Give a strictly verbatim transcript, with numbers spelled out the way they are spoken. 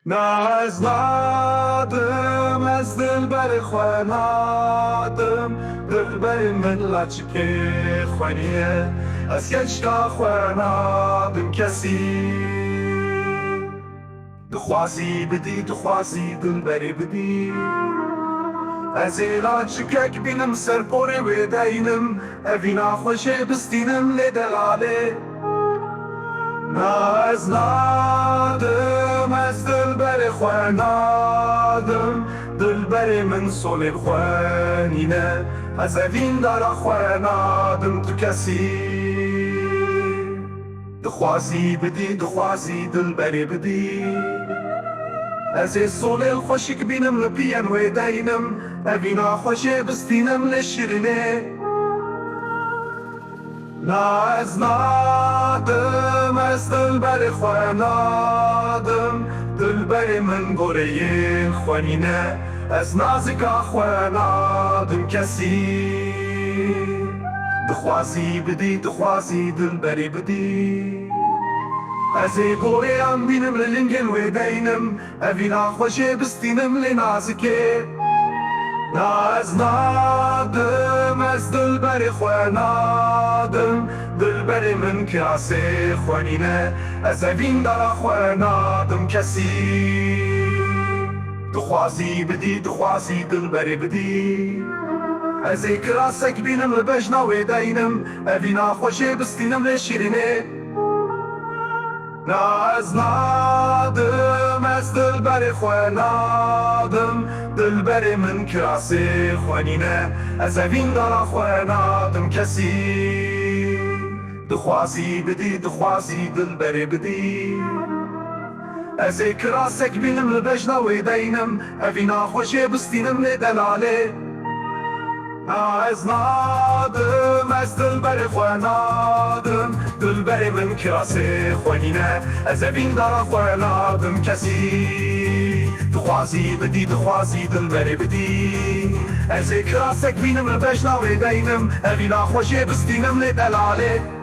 Na ez nadim, ez dilberê xwe nadim. Dilberê min laçikê xwe nîne. Ez keçika xwe nadim kesî. Dixwazî bidî, dixwazî dilberê bidî. Ez ê laçikek bînim, ser porê wê deynim. Evîna xwe jê bistînim lê delalê. Na ez nadim, ez dilberê xwe nadim. Dilberê min solê xwe nîne. Ez evîndara xwe nadim tu kesî. Dixwazî bidî, dixwazî dilberê bidî. Ez ê solê xweşik bînim, li piyên wê deynim. Evîna xwe jê bistînim lê şîrînê. Na ez nadim, ez dilberê xwe nadim. Dilberê min goreyên xwe nîne. Ez nazika xwe nadim kesî. Dixwazî bidî, dixwazî dilberê bidî. Ez ê goreyan bînim, li lingên wê deynim. Evîna xwe jê bistînim lê nazikê. Na ez nadim, ez dilberê xwe nadim. Dilberê min kirasê xwe nîne. Ez evîndara xwe nadim kesî. Dixwazî bidî, dixwazî dilberê bidî. Ez ê kirasek bînim, li bejna wê deynim. Evîna xwe jê bistînim lê şîrînê. Na ez nadim, ez dilberê xwe nadim. Dilberê min kirasê xwe nîne. Ez evîndara xwe nadim kesî. Dixwazî bidî, dixwazî dilberê bidî. Ez ê kirasek bînim, li bejna wê deynim. Evîna xwe jê bistînim lê delalê. Na ez nadim, ez dilberê xwe nadim. Dilberê min kirasê xwe nîne. Ez evîndara xwe nadim kesî. Dixwazî bidî, dixwazî dilberê bidî. Ez ê kirasek bînim, li bejna wê deynim. Evîna xwe jê bistînim lê delalê.